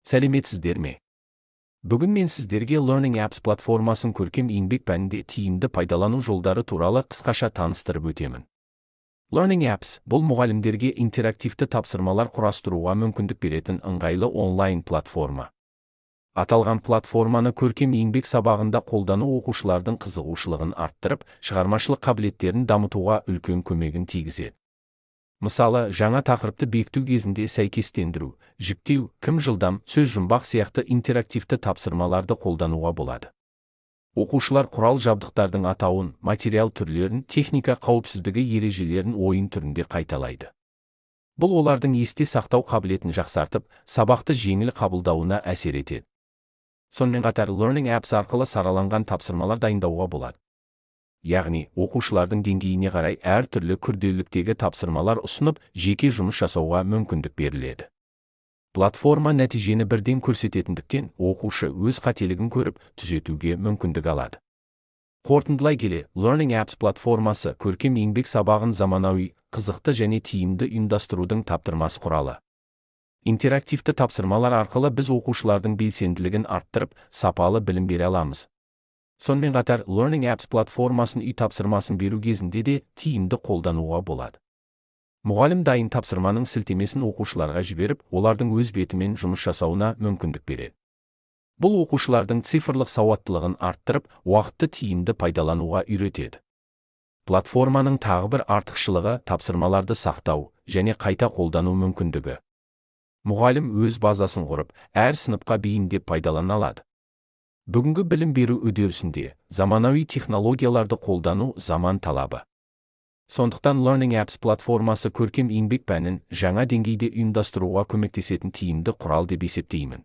Сәлеметсіздер ме? Бүгін мен сіздерге Learning Apps платформасын көркем еңбек пәнінде тиімді пайдалану жолдары туралы қысқаша таныстырып өтемін. Learning Apps – бұл мұғалімдерге интерактивті тапсырмалар құрастыруға мүмкіндік беретін ыңғайлы онлайн платформа. Аталған платформаны көркем еңбек сабағында қолдану оқушылардың қызығушылығын арттырып, шығармашылық қабілеттерін дамытуға үлкен көмегін тигізеді. Мысалы, жаңа тақырыпты бекіту кезінде сәйкестендіру, жіктеу, кім жылдам, сөз жұмбақ сияқты интерактивті тапсырмаларды қолдануға болады. Оқушылар құрал жабдықтардың атауын, материал түрлерін, техника қауіпсіздігі ережелерін ойын түрінде қайталайды. Бұл олардың есте сақтау қабілетін жақсартып, сабақты жеңіл қабылдауына әсер етеді. Сонымен қатар Learning Apps арқылы сараланған тапсырмалар дайындауға болады. Яғни, оқушылардың деңгейіне қарай әртүрлі күрделіліктегі тапсырмалар ұсынып, жеке жұмыс жасауға мүмкіндік беріледі. Платформа нәтижені бірден көрсететіндіктен, оқушы өз қателігін көріп, түзетуге мүмкіндік алады. Қорытындылай келе, Learning Apps платформасы көркем еңбек сабағын заманауи, қызықты және тиімді ұйымдастырудың таптырмас құралы. Интерактивті тапсырмалар арқылы біз оқушылардың белсенділігін арттырып, сапалы білім бере аламыз. Сонымен қатар Learning Apps платформасын үй тапсырмасын беру кезінде де тиімді қолдануға болады. Мұғалім дайын тапсырманың сілтемесін оқушыларға жіберіп, олардың өз бетімен жұмыс жасауына мүмкіндік береді. Бұл оқушылардың цифрлық сауаттылығын арттырып, уақытты тиімді пайдалануға үйретеді. Платформаның тағы бір артықшылығы – тапсырмаларды сақтау және қайта қолдану мүмкіндігі. Мұғалім өз базасын құрып, әр сыныпқа бейімдеп пайдалана алады. Бүгінгі білім беру үдерісінде заманауи технологияларды қолдану – заман талабы. Сондықтан Learning Apps платформасы көркем еңбек пәнін жаңа деңгейде ұйымдастыруға көмектесетін тиімді құрал деп есептеймін.